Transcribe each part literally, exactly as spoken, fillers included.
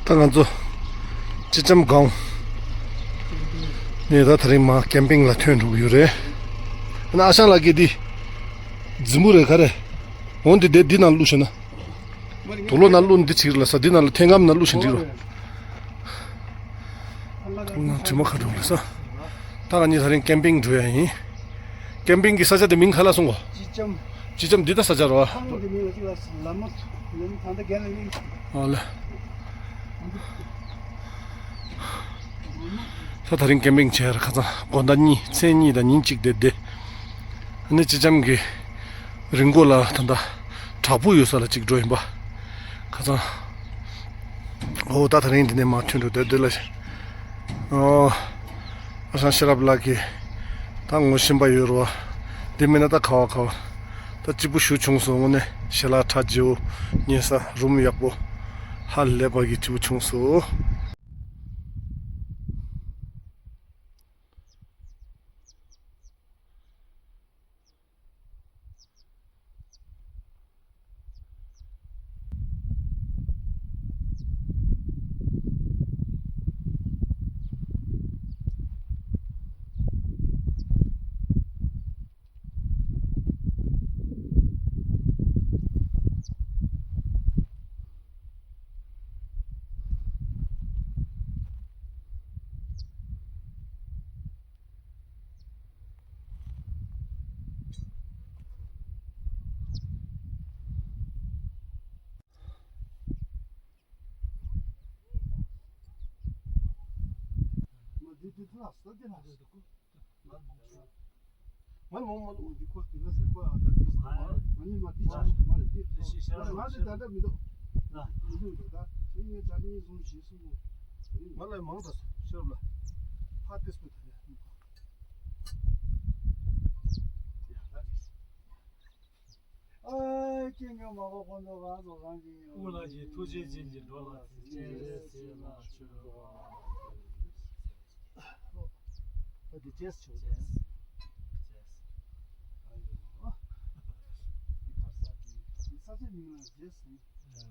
ད་ང་ཚོ་སྤྱི་ལྕམ་སྒང་ནས་ད་དེ་རིང་མར་ཀེམ་པིང་ལ་ཐོན་འགྲོ་གི་ཡོད་རེད། ཨ་ནི་ཨ་ཞང་ལགས་ཀྱིས་འདི་རྫིང་བུ་རེད་ག་རེ། འོ་འདི་འདི་འདི་ནང་བླུགས་ཤེ་ན། དུག་ལོག་ནང་བླུགས་འདི་བྱེད་ཀྱི་ལ་ས། འདི་ནང་ལ་ཐེངས་སྐམ་ནང་བླུགས་ཤེ་འགྲིག་རོ། དུག་ནང་དྲི་མ་ཁ་འགྲོ་ལ་ས། ད་ང་གཉིས་ད་རིང་ཀེམ་པིང་འགྲོ་ཡ་ཡིན། ཀེམ་པིང་གི་ས་ཆ་དེ་མིང་ག་ལ་སོང་གོ། ཅི་ཅམ། ཅི་ཅམ་འདི་ད་ས་ཆ་རོ། ཨ་ལ། ད་ད་རིང་ཀེམ་པིང་བྱས་ར་ཁ་སང་དགོང་དག་གཉིས་མཚན་གཉིས་དང་ཉིན་གཅིག་བསྡད་བསྡད། ཨ་ནི་ཅི་ཅམ་གྱི་རི་མགོ་ལ་ད་ལྟ་བྲག་ཕུག་ཡོད་ས་ལ་གཅིག་འགྲོ་ཡིན་པ། ཁ་སང་། ཨོ་ད་ད་རིང་འདི་ནས་མར་ཐོན་འགྲོ་བསྡད་བསྡད་ལ། ཨོ། ཨ་ཞང་ཤེས་རབ་ལགས་ཀྱིས་ད་ངོ་ཤེས་པ་ཡོད་རེད་བ། འདི་མིན་ན་ད་ག་བ་ག་བ། ད་སྐྱིད་པོ་ཞེ་པོ་བྱུང་སོང་། དངོས་གནས་ཞལ་ལག་ཁྲ་བརྗེ་པོ་ཉལ་ས་རུམ་ཡག་པོ། ཧ་ལས་པ་གི་སྐྱིད་པོ་བྱུང་སོང་། མ་མ་མ་འདི་ཁོ་འདི་ལ་ཟེར་ཁོ་ཨ་ད་འདི་ཟེར་མ་ནི་མ་འདི་ཆགས་མ་རེད་འདི་ང་ནི་ད་ལྟ་མི་འདུག་མི་འདུག་འདུག་ད་ཁྱེད་ངའི་དྲ་གནས་བཟུང་ཞེས་གསུངས། མ་ལ་མང་དྲགས་ཤོར་ལ་ཕ་ཏིས་པོ་ད་རེད། ཨ་ཀྱེ་ངོ་མ་གོ་ཁོ་ཚོ་གང་ཚོ་གང་གི་ཡོད། སྐུ་ལ་ཞིག་ཐུགས་རྗེ་ཅན་གྱི་འགྲོ་ལ་ཞིག་ཅེས་ཟེར་ལ་ཆོས་པ། ཨ་དེ་ཅེས་ཆོག་ཅེས་ཅེས། ཨ་ཡོ། ས་ཆ་མིང་ལ་ཅེས་ཟེར།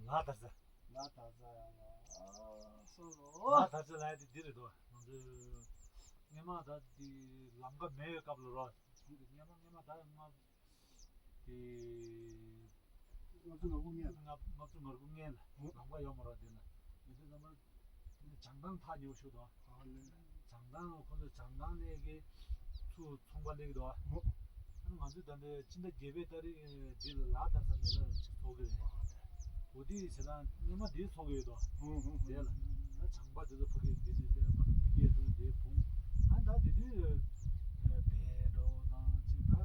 ལ་དར་ས། ལ་དར་ས་ཡང་ལ། ཨ་སོ་རོ། ལ་དར་ས་ལ་ཡ་དེ་འདི་རེད་དོ། ང་ཚོའི་སྔས་མ་ད་དེ་ལམ་ཁ་མེད་པའི་སྐབས་ལ་རོ། སྔས་མ་སྔས་མ་ད་ང་། དེ། ལྔ་བཅུ་ང་དགུ་ལྔ་ལ། ལྔ་བཅུ་ང་དགུ་ལྔ་ལ། ལམ་ཁ་ཡོད་མ་རེད་དེ་ལ། མི་ཚོ་ཚང་མ། བྱང་ཐང་ཐག་ཉེ་པོ་ཞིག་དང་། བྱང་ཐང་ཁོ་ཚོ་བྱང་ཐང་ནས་ཀྱི་ཚུར་ཚོང་པ་སླེབས་ཀྱི་འདུག་ཨ་ནི་ང་ཚོས་ད་ལྟ་ཕྱི་ཟླ་བརྒྱད་པའི་ཏ་རིག་འདི་ལ་ལ་དར་ས་མེ་ལ་ཅིག་ཚོགས་ཀྱི་རེད། འོ་དེ་བྱས་ཙང་སྔོན་མ་འདི་ཚོགས་ཀྱི་ཡོད་དོ། དེ་ལ་ད་བྱང་པ་དེ་ཚོ་ཕ་གི་འདི་ནས་སླེབས་ང་ཚོ་ཕ་གིའི་དེ་དེ་བུང་ཨ་ད་དེ་དུས་ཨ་བལ་འགྲོ་དང་ཅིག་ད་ད་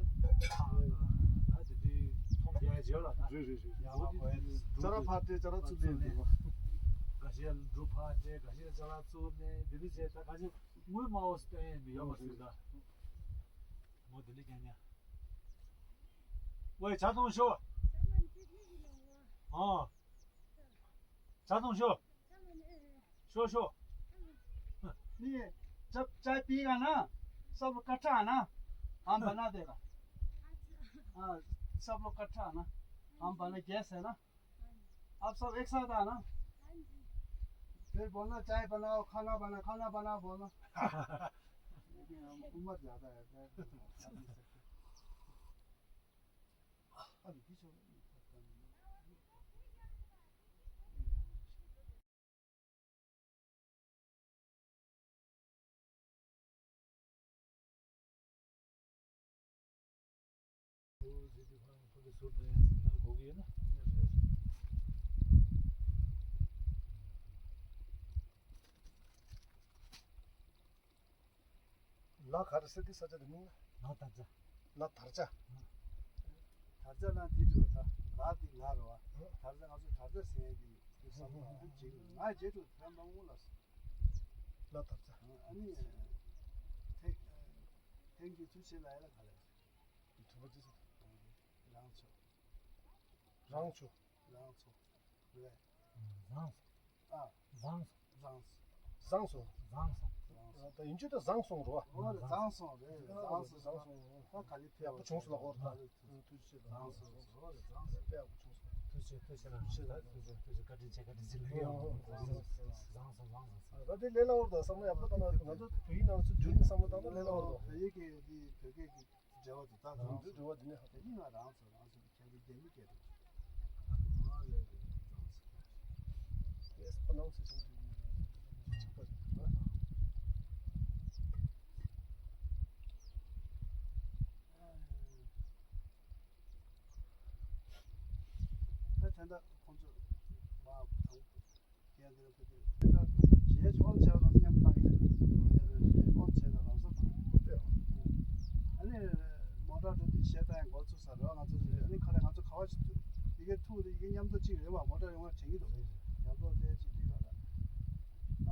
དེ་དུས་ཚོང་རྒྱག་བྱེད་ལ་ད་རེད་རེད་རེད། ཡང་ལ་གོ་ཡ་ཅ་ར་ཕར་སྤྲད་ཅ་ར་ཚུར་ལེན་འདུག་འགའ་ཤས་འབྲུ་ཕར་སྤྲད་འགའ་ཤས་ཅ་ར་ཚུར་ལེན་དེ་དུས་བྱས་ད་ག་ཅིག་དངུལ་མང་པོ་སྟོན་ཡ་མི་ཡོད་པ་ཟེར་ད། མོ་དེ་འདྲ་རྐྱང་རྐྱང་། ཝེ་ཇ་འཐུང་ཤོག་ཨ། ཇ་འཐུང་ཤོག་ཤོག་ཤོག नी, चाय, चाय पिएगा ना? सब लोग इकट्ठा है ना? हम बना देगा। हाँ, सब लोग इकट्ठा है ना? हम बना, गैस है ना? आप सब एक साथ आना। फिर बोलना, चाय बनाओ, खाना बना, खाना बनाओ बोलना। लेकिन हम उम्र ज्यादा है, फिर कर नहीं सकते। अभी पीछे ལ་ག་རེ་ཟེར་དེ་ས་ཆ་དེ་མིང་ལ། ལ་དར་ཆ། ལ་དར་ཆ། དར་ཆ་ན་དེ་འདྲ་བ་ད་ལ་དེ་ལ་རེད་བ། དར་ཆ་ང་ཚོ་དར་ཆ་ཟེར་དེ་དེ་བསམ་བློ་ང་ཚོ་བྱེད་ཀྱི་ང་བྱེད་འགྲོ་ད་མ་འོང་ལ། ལ་དར་ཆ། ཨ་ནི་ཐེ་ཐེངས་ཀྱི་ཚུལ་བྱེད་ལ་ཡ་ལ་ག་ལ་ཡ། དུ་བ་ཅི་ཟེར། རང་ཚོ། རང་ཚོ། རང་ཚོ། རེད། བཟང་སོང་། ཨ། བཟང་སོང་། བཟང་སོང་། བཟང་སོང་། བཟང་སོང་། ད་ཡིན་རྒྱུ་ད་བཟང་སོང་རོ། འོ་རེད། བཟང་སོང་རེད། བཟང་སོང་། བཟང་སོང་། ད་ག་ལེ་ཕེབས་པ་བྱུང་སོང་ལ་ཧོར་ད། ཐུགས་རྗེ་ཆེ། བཟང་སོང་། འོ་རེད། བཟང་སོང་། ཕེབས་པ་བྱུང་སོང་། ཐུགས་རྗེ་ཆེ། ཐུགས་རྗེ་ཆེ། ཐུགས་རྗེ་ཆེ། བཀའ་དྲིན་ཆེ། བཀའ་དྲིན་ཆེ། ལགས་ཡོད། བཟང་སོང་། བཟང་སོང་། ད་དེ་ལས་སླ་བོ་དང་བསམ་བློ་ཡག་པོ་བཏང་ན། ང་ཚོ་བོད་ཡིག་ནང་ཚུར་བསྒྱུར་ནས་བསམ་བློ་བཏང་ན་ལས་སླ་བོ་རེད། བོད་ཡིག་གི་འདི་བོད་སྐད་ཀྱི་འབྲེལ་བ་དེ། ད་རང་ཚོའི་འབྲེལ་བ་དེ་ནས་ཧ། དེ་ནི་ང་རང་ཚོ་རང་ཚོ་གི་ཁྱད་དུ་རྒྱ་མི་སྐད་དུ། ཨ་ལས། Yes, pronunciation. ད་དེ་འདྲ་ཁོང་ཚོ་མ་དང་། རྒན་དེ་ལ་ཕ་གི་དེ་ལྟར་གཞས་ཅིག་ཨོན་བྱས་པ་ང་ཚོ་མཉམ་དུ་བཏང་གི་རེད། ཨོན་བྱས་ན་རང་སོར་བཏང་གི་རེད། ཨ་ནི་མོ་ཊ་འགྲོ་དུས་གཞས་བཏང་ཡང་འགོ་ཚུགས་ས་རེད། ང་ཚོ་དེ་ཨ་ནི་ཁ་ལས་ང་ཚོ་ག་བ་ཞིག་འདུག་ཡི་གེ་ཐུག་དེ་ཡི་གེ་མཉམ་དུ་གཅིག་རེད་བ། མོ་ཊ་ཡོང་བ་དྲན་གྱི་འདུག་རྒྱབ་ལོགས་དེ་ཅིག་འདི་ག་ལ་སྣང་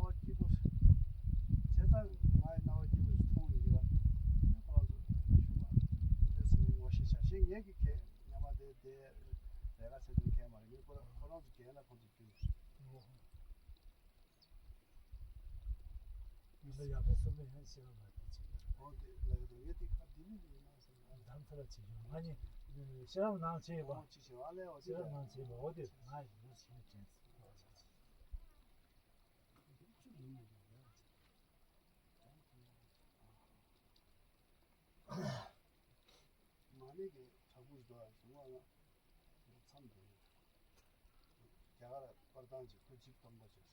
བ་སྐྱིད་པོ། བྱས་ཙང་ང་ཡི་སྣང་བ་སྐྱིད་པོ་ཞིག་མཐོང་ཡོང་གི་བ། ཁོ་རང་ཚོ་ཞུ་བ་རེད་ཟེར་ནས་ངོ་ཤེས་བྱ་ཤེས། ངས་ཀྱི་ཁྱེད་མཉམ་པ་དེ་དེ་ལས་ཀ་བྱེད་དུས་ཁྱེད་མ་རེད། ངས་ཁོ་རང་ཁོ་རང་ཚོ་རྒན་ལ་ཁོང་ཚོ་རྒྱུས། མི་ལ་ཡག་པོ་གསུངས་པའི་ཧན་ཤེས་པ་མ་རེད་ཅེས། ཨོ་དེ་ལ་ཡོད་དོ། ངས་དེ་ཁ་དེ་མི་ཡིན་ན་ཟེར་ན། དམ་ཚ་ལ་བྱེད་ཡོང་ང་ནི་ཤེས་རབ་ནང་བྱེད་པ། ཨོ་ཅི་བྱེད་པ་ལས། ཨོ་དེ་ཤེས་རབ་ནང་བྱེད་པ། ཨོ་དེ་ང་ཡིན་ན་ཤེས་དྲན། མ་ཎི་གི་བྲག་ཕུག་འགྲོ་བ་བྱུང་བ་ལ་མཚམས་དེ་རྒྱ་གར་པར་ཐང་ཅིག་ཁོ་ཇིབ་སྟོང་པ་ཅིག་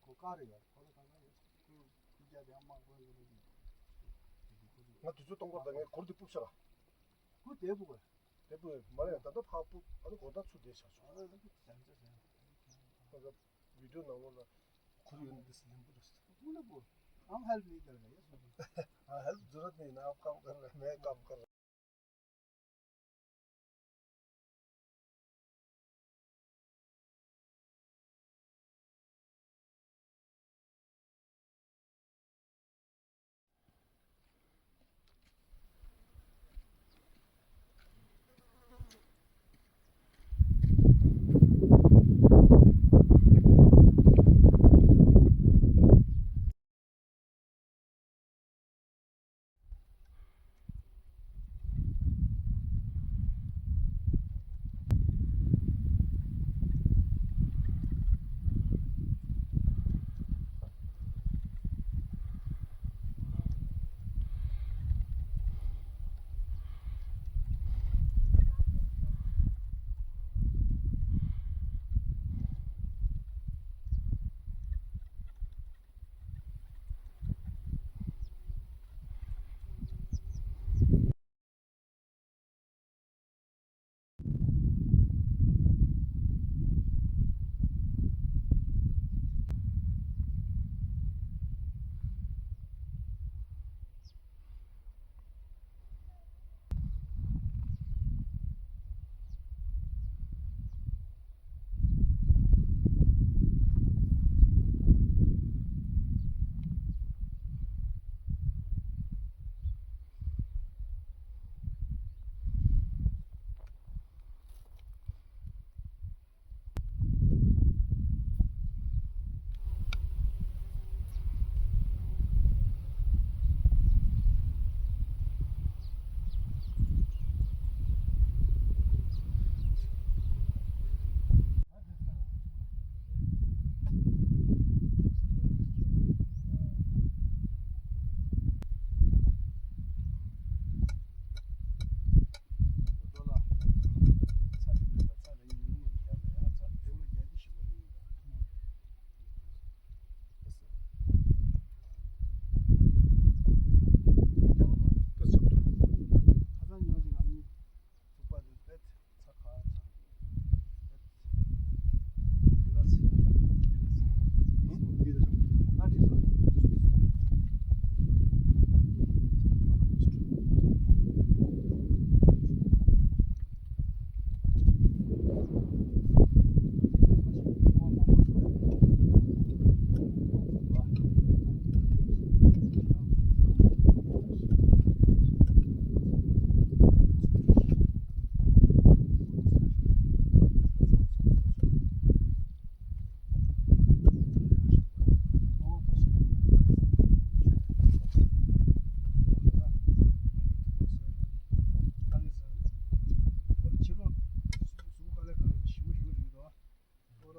ཁོ་ཀ་རེ་ཡོད། ཁོ་ལ་གང་ག་ཡོད། ཁོ་ཁོ་རྒྱ་དེ་དམག་དཔོན་གྱི་ལོ་རྒྱུས་ཁོ་ཚོ། ང་དུས་ཚོད་གཏོང་གར་ད་ངས་གོར་དེ་སྤུབས་ཤག་ཁོ་དེ་སྤུབས་པ། དེ་སྤུབས་མ་རེད། ད་ལྟ་ཕག་སྤུབས། ཨ་ནི་གོར་ད་ཚུར་དེ་བཞག་ཆོག་ཨ་ལ་ལ་ལ་ལ། བི་ཌིའོ་ནང་ལོགས་ལ་ཁུར་ཡོད་ནི་འདི་སི་ལིང་པོ་རེད། ཁུར་ལ་པོ། ཨམ་ཧེལ་མི་དེ་རེད། ཡ་སོ། ཨ་ཧེལ་ཛུ་ར་ནི་ན་ཨབ་ཀམ་ཀར་ར་མེ་ཀམ་ཀར།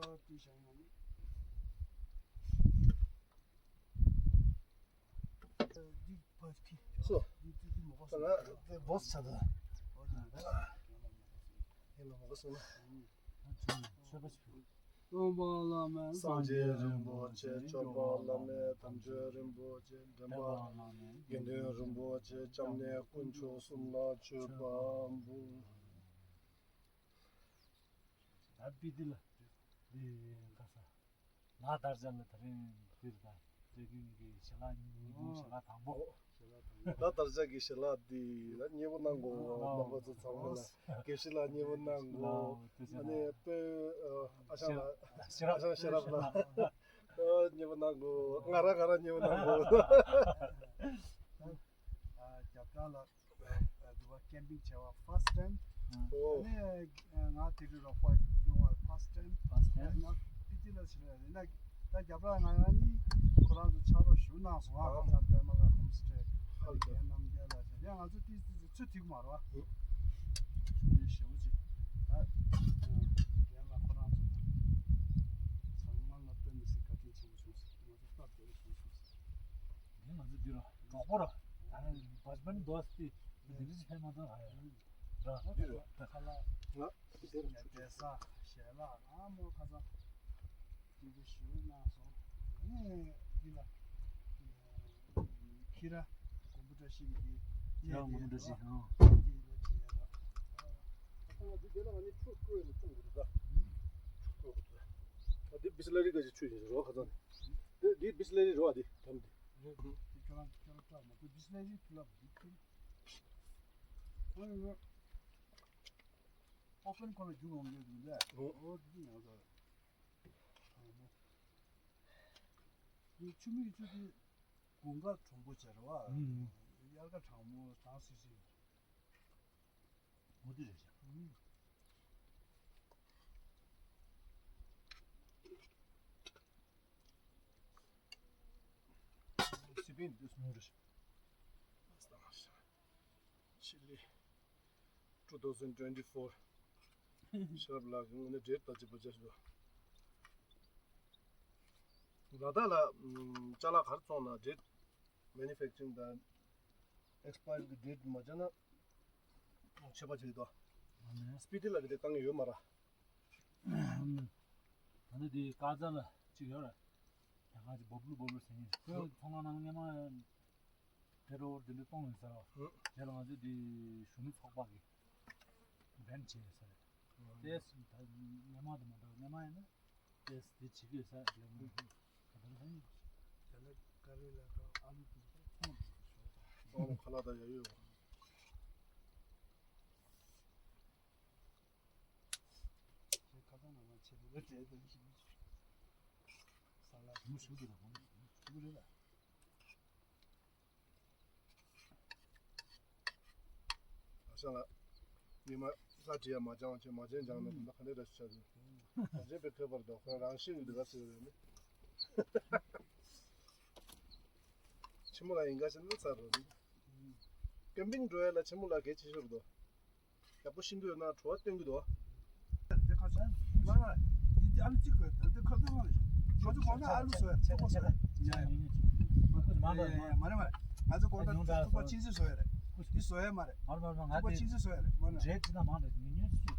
སོ། ད་ལ་དེ་བོས་ཆ་ད། ཡིན་ལ་མོ་ག་སོང་ན། སྟོན་པ་བླ་མེད་སངས་རྒྱས་རིན་པོ་ཆེ། སྐྱོབ་པ་བླ་མེད་དམ་ཆོས་རིན་པོ་ཆེ། འདྲེན་པ་དགེ་འདུན་རིན་པོ་ཆེ། སྐྱབས་གནས་དཀོན་མཆོག་གསུམ་ལ་མཆོད་པ་འབུལ། ད་པི་ཏི་ལ་འདི་ག་ས། ལ་དར་ཅན་ལ་ད་རིང་འདིར་ད་སྤྲེལ་རྒན་གྱི་ཞལ་ལག་ཉིན་གུང་ཞལ་ལག་དང་པོ། ལ་དར་ཅན་གྱི་ཞལ་ལག་འདི་ལ་མཉེས་པོ་གནང་དགོས། རྣམ་པ་ཚོ་ཚང་མ་ལ་དགེ་བཤེས་ལགས་མཉེས་པོ་གནང་དགོས། ཨ་ནི་དཔོན་ཨ་ཞང་ལགས། ཨ་ཞང་ཤེས་རབ་ལགས། ཨ་མཉེས་པོ་གནང་དགོས། ང་རང་ང་རང་མཉེས་པོ་གནང་དགོས། རྒྱབ་བྲག་ལ་དུ་བ་ཀེམ་པིང་བྱས་པ་first time། ཨོ། ཨ་ནི་ང་དེ་རིང་རོགས་པ་ཡོང་བ་first time། first time། ང་པི་ཏི་ལ་ཕྱིན་ཡིན་ན་ད་རྒྱབ་བྲག་ང་རང་གཉིས་ཁོ་རང་ཚོ་ཕྱག་རོགས་ཞུ་གནང་སོང་། ཨ་ཁ་ཚ་པད་མ་ལ་ཧོམ་སི་ཊེ་ཨ་ནི་རྒན་རྣམ་རྒྱལ་ལ་ཕྱིན་ཡང་ང་ཚོ་ཏི་ཏི་ཚོ་ཚུད་ཐིག་མ་རོ། ཡིན་ཞེ་པོ་ཅིག་ད་རྒན་ལ་ཁོ་རང་ཚོ་ཚང་མ་ལ་དཔེ་མི་སྲིད་བཀའ་དྲིན་ཆེན་པོ་བྱུང་སོང་། ང་ཚོ་སྟབས་བདེ་བོ་བྱུང་སོང་། ངས་ང་ཚོ་འདི་ར་གྲོགས་པོ་ར་ད་ནི་བ་ཇི་པན་དོ་སི་ཏི་འདི་རིགས་ཕན་མ་ཐོག་ཧ་ཡ་ར་འདི་ར་ཁ་ལག་ང་འདི་ར་ཡ་བྲེ་ས་ཞལ་ལག་ཨ་མོ་ཁ་ཚ་འདི་འདི་ཞུ་གནང་སོང་། ངས་འདི་ལ་ཁྱི་ར་དགོན་པོ་བཀྲ་ཤིས་ཀྱི་ཁྱི་ར་དགོན་པོ་བཀྲ་ཤིས་ཨང་ཁྱི་ལ་བྱེད་ཡ་ར། ཁ་ཚ་ང་འདི་དེ་ལ་ང་ནི་ཆུ་བསྐོལ་ནས་བཙོང་དགོས་འདུག་ད། ཆུ་བསྐོལ་དགོས་འདུག་ད། ད་འདི་བི་སི་ལ་རི་ག་ཅིག་ཆུ་ཡིན་རོ་ཁ་ཚ་ནི། འདི་འདི་བི་སི་ལ་རི་རོ་ཨ་འདི་དམ་འདི། རེད་འདི་ཁྱོད་རང་ཁྱོད་རང་སྐྲག་མ་ཐུབ་བི་སི་ལ་རི་ཕུལ་ལ་འདི་ཁྱོད། ཨོ་ཡོ་ཡོ། ཨོ་པན་ཁོ་ན་རྒྱུག་འོང་གི་འདུག་ལས། ཨོ་འདི་ཡང་ཟ། འདི་ཆུ་མིག་ཆུ་འདི་དགུན་ཁ་གྲང་པོ་ཆེ་རེད་བ། དབྱར་ཁ་གྲང་མོ་གྲང་སི་སི། འོ་དེ་རེད་ཤག་སི་པན་དུ་སྨྱུང་རེད་ཤག་ཆི་ལི། two thousand twenty-four། ཤེས་རབ་ལགས་ཀྱི་དངོས་གནས་འབྲེལ་ལྟ་ཅི་པ་ཅི་ཞིག་འདུག་ལ་དྭགས་ལ་ཅ་ལག་ག་རེ་བཙོང་ན་འབྲེལ། མེ་ནུ་ཕེག་ཅར་ཨིང་དང་ཨེགས་པ་ཡར་གྱི་ཌེ་ཊི་མ་བྱས་ན་ཆད་པ་བྱེད་དོ། སྤི་ཏི་ལ་གི་དེ་བཏང་གི་ཡོད་མ་ར། ད་ནི་དེ་ཀ་ཛ་ལ་གཅིག་ཡོད་ར། ཡ་ང་ཅིག་བབ་ལུ་བབ་ལུ་ཟེར་ཡིན། ཁོས་ཚོང་ཁང་ནང་སྔས་མ་དེ་རོ་དེ་འདྲ་གཏོང་ཡོད་ཟེར་ར། དེ་ལ་ང་ཚོས་དེ་གཞོན་ནུ་ཚོགས་པ་གི་བན་བྱས་ཡོད་ཟེར། དེ་ད་སྔས་མ་དེ་མ་འདྲ་སྔས་མ་ཡིན་ན། ཏེས་དེ་བྱེད་ཀྱི་ས་རྒྱལ་མོ་ག་དར་ཧན། དེ་ལ་ཀ་རི་ལ་ཁ་ཨ་ལུ་དེ་ཚོ་ཁོང་དུ་ཤོག་དང་། ཨོ་ཁ་ལག་དང་ཡ་ཡོད། ཁ་ཚང་ནང་ལ་ཆེད་དུ་ལ་བྲེལ་དུ་ཞིག་ས་ལ་མུ་ཤུ་དུ་ལ་ཧོན་མུ་རེ་ལ། ཨ་ཞང་ལགས། ཉི་མ་ས་བྲིས་ཡ་མ་སྦྱངས་བྱས་མ་བྱན་སྦྱངས་ན་ད་ག་འདྲ་འདྲ་ཞིག་ཆགས་འདུག་མ་བྱན་པའི་ཁྱད་པར་དུ་ཁོ་རང་ཤི་ནས་འདི་ག་ཟེར་རེད་ནི། ཆི་མོ་ལ་ཡིན་ག་ཞེ་ན་ཚར་རོ། ཀེམ་པིང་འགྲོ་ཡ་ལ་ཆི་མོ་ལ་གལ་ཆེ་ཤོས་རེད་དོ། ཡག་པོ་ཤེས་ཀྱི་ཡོད་ན་བྲོ་བ་སྟོན་གྱི་འདུག་དེ་ཁ་ཆེ། མ་མ། འདི་འདི་ཨ་ལུ་གཅིག་གི་དེ་དེ་ཁ་ཐུག་མ་རེད། ང་ཚོ་གོང་ས་ཨ་ལུ་བཟོ་ཡ་ཚོ་གོང་ས་ཡ་ཡ། མ་རེད་མ་རེད། ང་ཚོ་གོང་ས་ཐུག་པ་ཆིན་སི་བཟོ་ཡ་རེད། འདི་བཟོ་ཡ་མ་རེད། མ་རེད་མ་རེད་མ་རེད། ང་ཐུག་པ་ཆིན་སི་བཟོ་ཡ་རེད། མ་རེད། རེད་ཅི་ན་མ་རེད་ཉུང་ཉུང་ཅིག་ཡ།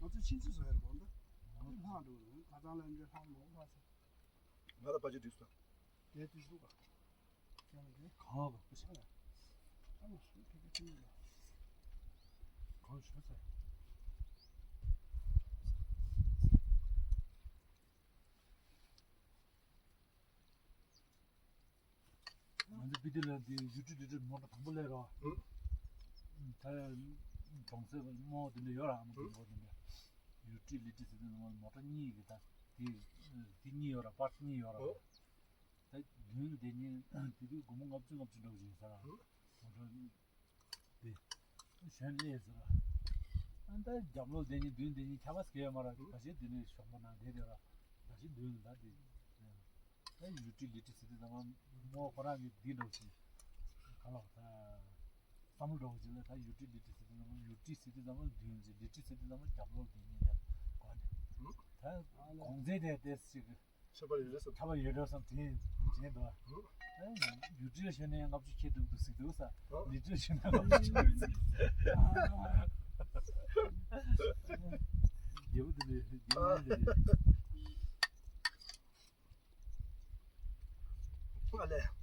ང་ཚོ་ཆིན་སི་བཟོ་ཡ་རེད་གོང་ས། ང་ཚོ་ལྷག་འགྲོ་རེད། ཁ་ཚང་ལ་འདི་ལྷག་མ་ལྷག་ས། ང་ལ་པ་ཅི་འགྲིག་སོང་། དེ་དུས་སུ་ག་གང་ག་ག་ཤ་ཡ། ཨ་མ་སུ་ཁེ་ཁེ་ཆུ་ཡ། གང་ཤ་ཚ། ང་ཚོ་སྤི་ཏི་ལ་དེ་ཡུ་ཊི་ལི་ཊི་མོ་ཊ་དང་པོ་སླེབས་རོགས། ད་གྲོང་གསེབ་མོ་དེ་འདྲ་ཡོད་ར་མོ་དེ་འདྲ་དེ་འདྲ། ཡུ་ཊི་ལི་ཊི་ཟེར་དུས་ནང་མོ་ཊ་གཉིས་ཀྱི་ད་དེ་དེ་གཉིས་ཡོད་ར་པར་ཊི་གཉིས་ཡོད་ར། ད་མདུན་དེ་གཉིས་དེ་དུས་སྒོར་མོ་ལྔ་བཅུ་ལྔ་བཅུ་འདྲ་བོ་ཞིག་ཡིན་ས་ར། མོ་ཊ་དེ་གཞན་སླེབས་ཟེར་ར། ཨ་ད་རྒྱབ་ལོགས་དེ་གཉིས་མདུན་དེ་གཉིས་ཁྱད་པར་གས་མ་ར་ཁ་ཤས་དེ་ནས་ཞོགས་པ་ན་དེ་དེ་ར་ཁ་ཤས་མདུན་ལ་ད་དེ། ད་ཡུ་ཊི་ལི་ཊི་ཟེར་དུས་ཙམ་པ་མོ་ཁོ་རང་གི་འདི་འདྲ་བོ་ཞིག་ག་ལ་བ་ད་བསམ་བློ་འདྲ་བོ་ཞིག་ལ་ད་ཡུ་ཊི་ལི་ཊི་ཟེར་དུས་ཙམ་པ་ཡུ་ཊི་ཟེར་དུས་ཙམ་པ་མདུན་ཟེར་ལི་ཊི་ཟེར་དུས་ཙམ་པ་རྒྱབ་ལོགས་དེ་གཉིས་ལ་གོ་ནས། ད་གོང་ཚད་དེ་དེ་ཅིག་ཁྱད་པར་ཡོད་རེད་བསམ། ཁྱད་པར་ཡོད་རེད་བསམ། དེ་དྲན་འདུག་ཨ། ཡུ་ཊི་ལ་ཞོན་ནས་ལྔ་བཅུ་ཁྱེར་འགྲོ་འདུག་ཟེར་འདུག་ས། ལི་ཊི་ལ་ཞོན་ནས་ལྔ་བཅུ་ཁྱེར་འགྲོ་ཟེར། རྒྱལ་པོ་དེ་ལས་རྒྱལ་པོ་དེ་ལས།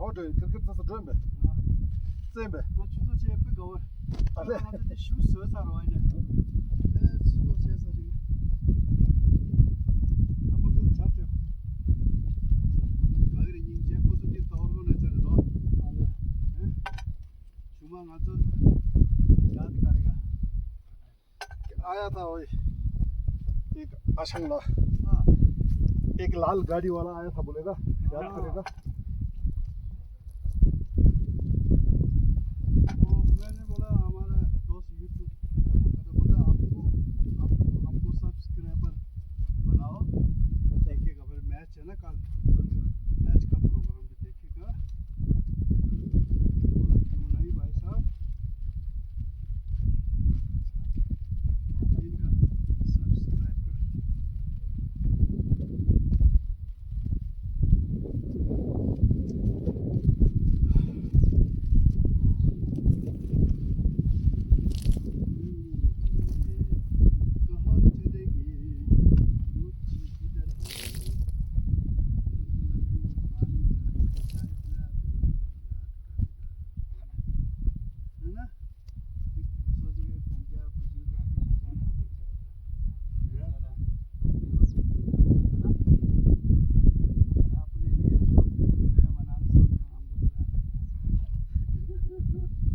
ཨོ་ཏྲེ་ཁིར་ཁིར་ཙི་ཙི་སྒྲོན་པས། བཙན་པས། ང་ཆུ་ཚོད་བཅས་པའི་དགའ་བར། ཨ་ལེ། ང་ཚོ་དེ་ཞུ་བཟོས་ཚར་བ་ཡིན། ཨེ་ཆུ་ཚོད་བཅས་ཚར་རེད། ཨ་ཁོ་ཚོ་ཆ་སྤྲད། ཨ་ཚོ་ག་གི་རེད། སྙིང་རྗེ། ཁོ་ཚོ་དེ་ཏོར་གོ་ན་ཚར་རེད་དོ། ཨ་ལེ། ཨེ། ཆུང་མ་ང་ཚོ་ཡར་དེ་ག་རེ་ག། आया था वही, एक आशंग ला, हाँ। एक लाल गाड़ी वाला आया था, बोलेगा, याद करेगा। वो मैंने बोला, हमारा दोस्त YouTube, वो कहता, बोलता, "हमको, हम, हमको सब्सक्राइबर बनाओ।" देखिएगा, फिर मैच है ना कल, मैच का प्रोग्राम भी देखिएगा। बोला, "क्यों नहीं भाई साहब?" इनका सब्सक्राइबर। कहाँ चले गए? है ना? सोच के पंजाब, बुजुर्ग आदमी बेचारे हमको छोड़ गए। बेचारा, अपने लिए सब करके गए, मनाली से हमको बुला रहे हैं। ये पागला संसार।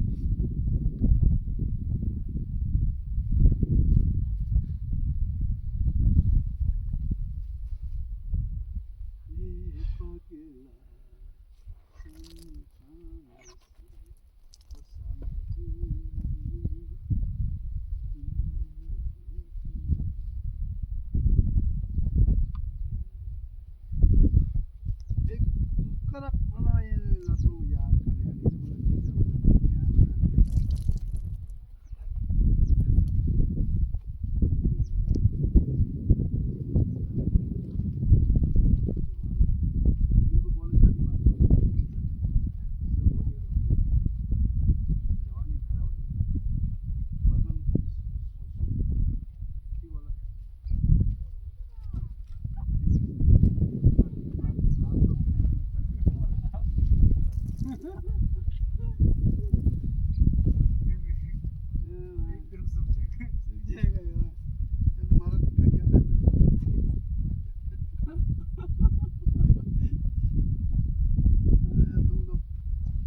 तुम लोग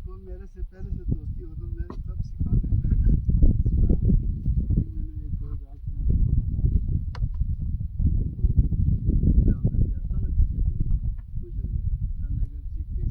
को मेरे से पहले से दोस्ती हो तो मैं सब सिखा देता। मैंने एक दो बार सुना था, तो बस अभी जाता ना, कुछ हो जाएगा। ठंड लगे, चीख के।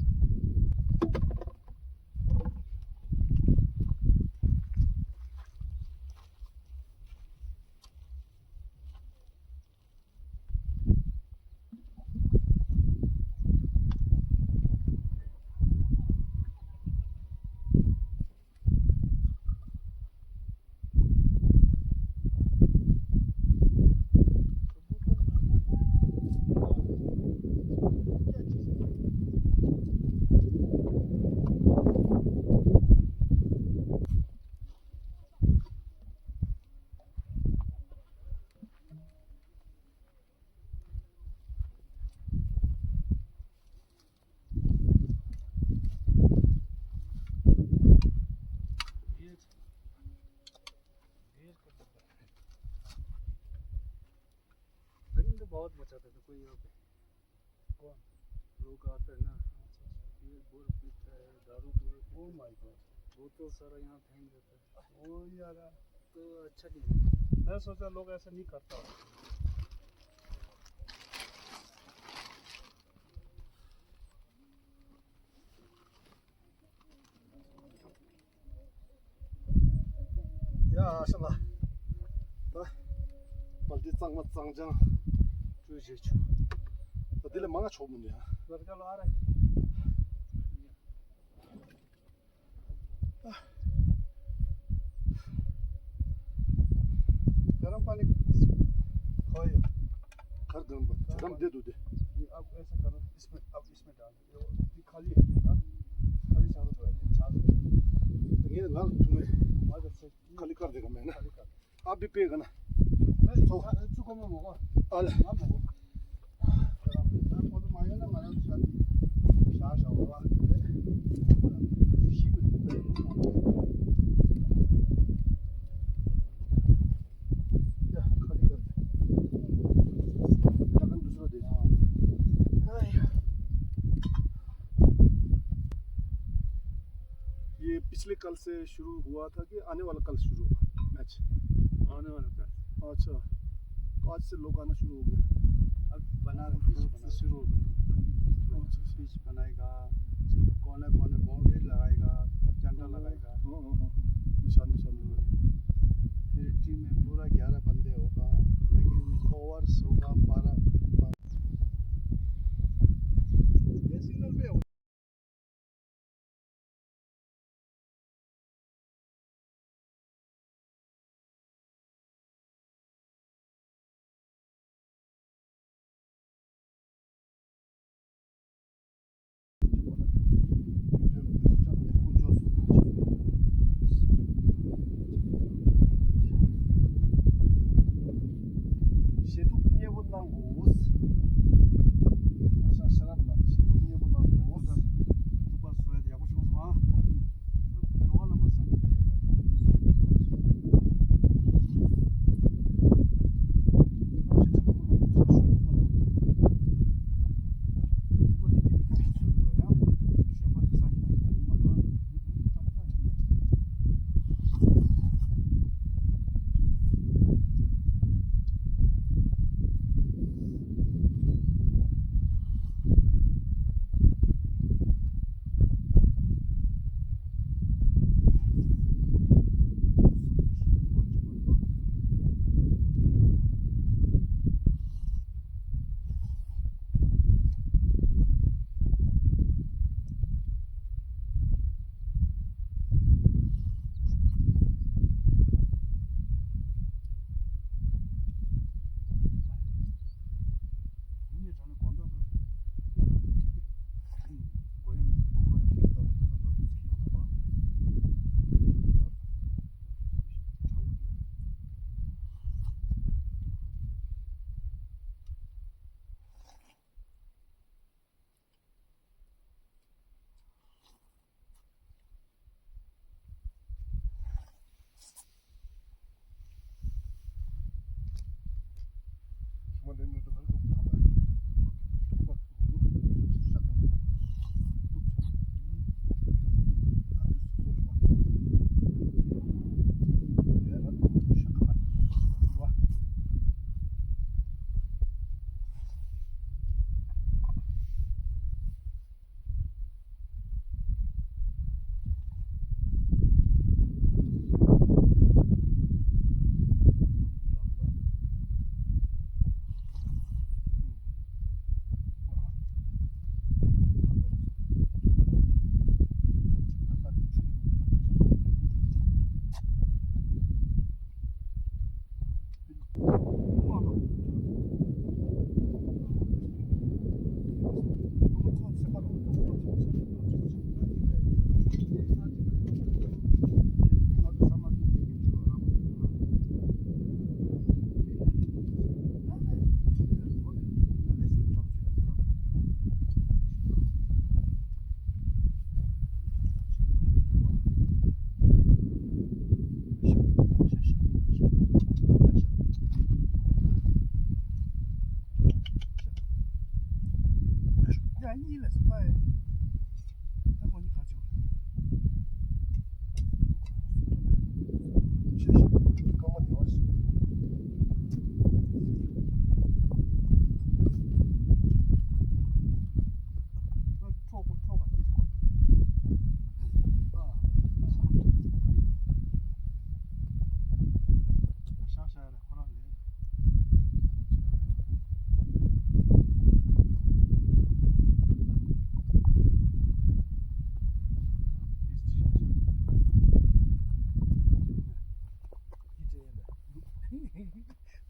गंध बहुत मचाते थे कोई यहाँ पे। कौन? लोग आते हैं ना, ये बोर पीता है, दारू पूरू पीता है। Oh my God। बोतल सारा यहाँ फेंक देता है। ओ यार। तो अच्छा नहीं है। मैं सोचा लोग ऐसा नहीं करता। ཡ་ཨ་ཤ་ལ། ད། པ་འདི་གཙང་མ་གཙང་རྐྱང་བཀྲུས་བྱས་ཆུ། ད་འདི་ལས་མང་ང་ཆོག་མི་འདུག་ཡ། ལར་ཀ་ལ་ཨ་རེ། गरम पानी खाओ। हर गर्म पानी, गरम दे दो दे। ये अब ऐसा करो, इसमें, अब इसमें डाल दो। ये खाली है ये, हाँ? खाली चारों तो है, चारों। ये ना तुम्हें मदद से खाली कर देगा मैं ना। खाली कर। आप भी पिएगा ना? मैं तो चुका मैं मगा। अल। मैं मगा। गरम। मैं बोल माया ना, माया शादी। शाह शाह। पिछले कल से शुरू हुआ था कि आने वाला कल शुरू होगा मैच? आने वाला कल। अच्छा, तो आज से लोग आना शुरू हो गए। अब बना रहे हैं, पिच बना रहे हैं। शुरू हो गया। अच्छा, अच्छा। पिच बनाएगा, कोने कोने बाउंड्री लगाएगा, झंडा लगाएगा। हाँ, हाँ, हाँ, हाँ। निशान, निशान लगाएगा। फिर टीम में पूरा ग्यारह बंदे होगा, लेकिन ओवर्स होगा बारह, बारह। ये सिंगल पे होगा। ཞེ་ཐུག་མཉེས་པོ་གནང་དགོས། ཨ་ཤ་ཤ་རབ་ལ་ཞེ་ཐུག་མཉེས་པོ་གནང་དགོས། ཐུག་པ་བཟོ་ཡ་དེ་ཡག་པོ་བྱུང་སོང་ཨ། འགྲོ་བ་བླ་མ་སངས་རྒྱས་འབྲས་དང་།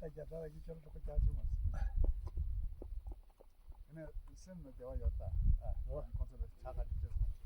ད་རྒྱ་གར་གྱི་ཁྱོད་ལ་གྲོགས་པོ་རྒྱག་ཆོག་མ་སོང་། དེ་ནས་སེམས་ལ་བདེ་བ་ཡོད་ད། ཨ། ཁོང་ཚོ་ལ་ཆ་ག་ཅིག་སྤྲད་སོང་།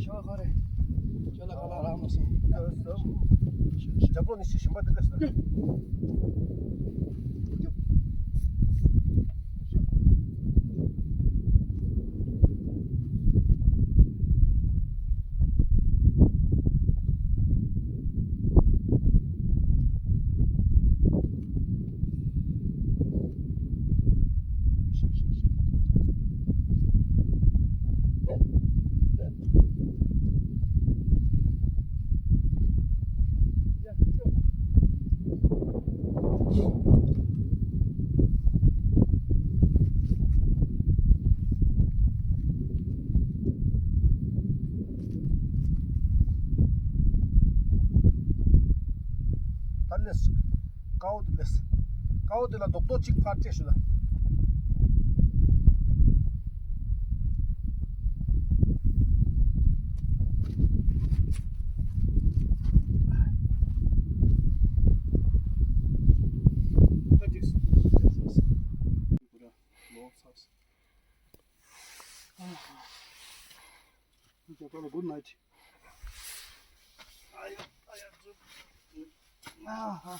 ཤོག་ཁོ་རེ། ཁྱོད་ལ་ཁ་ལག་རག་མ་སོང་། རྒྱབ་ལོག་ནས་ཤི་ཞིམ་པ་འདི་འདྲ་ཟེར། ད་ལས། ཀའོ་དེ་ལས། ཀའོ་དེ་ལ་རྡོག་རྡོག་གཅིག་ཕར་སྤྲད་ཞུ་ད། Good night. Aha.